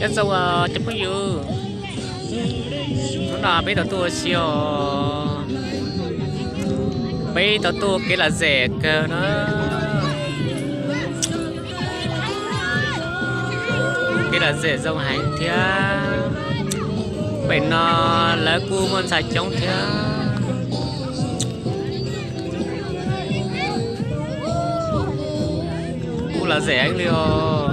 Nyob zoo cov phooj ywg, hnub no peb tau tuaj ua si os, peb tau tuaj ua kev lom zem kawg na. Kev lom zem zoo heev thiab. Pem no lawv kuj muaj ntxhais coob thiab. Kuj lom zem heev li os.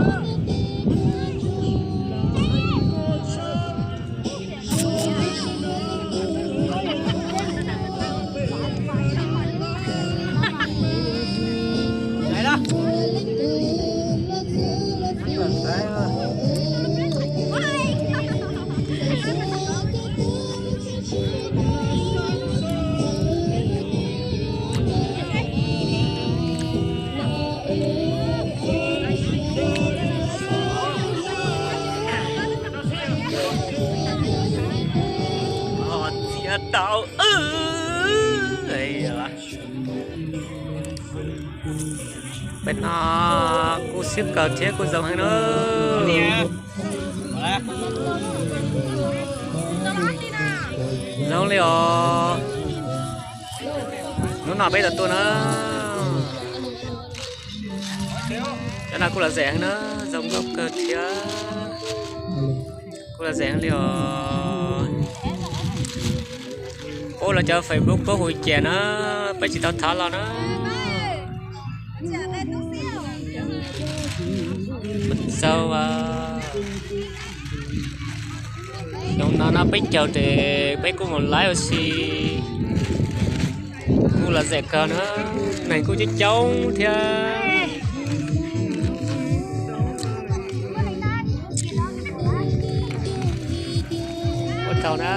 Txiav tau. Pem no kuj xiab kawg thiab kuj zoo heev na. Zoo li os. Hnub no peb tau tuaj na. Cov no kuj lom zem heev na, zoo nkauj kawg thiab. Kuj lom zem heev li os. Pub los cov Facebook pub hu cia na, peb tsis tau thov los na. Txaus, xyoo no no peb caug ces peb kuj mus laiv ua si. Kuj lom zem kawg na, neeg kuj coob coob thiab. Ua tsaug na.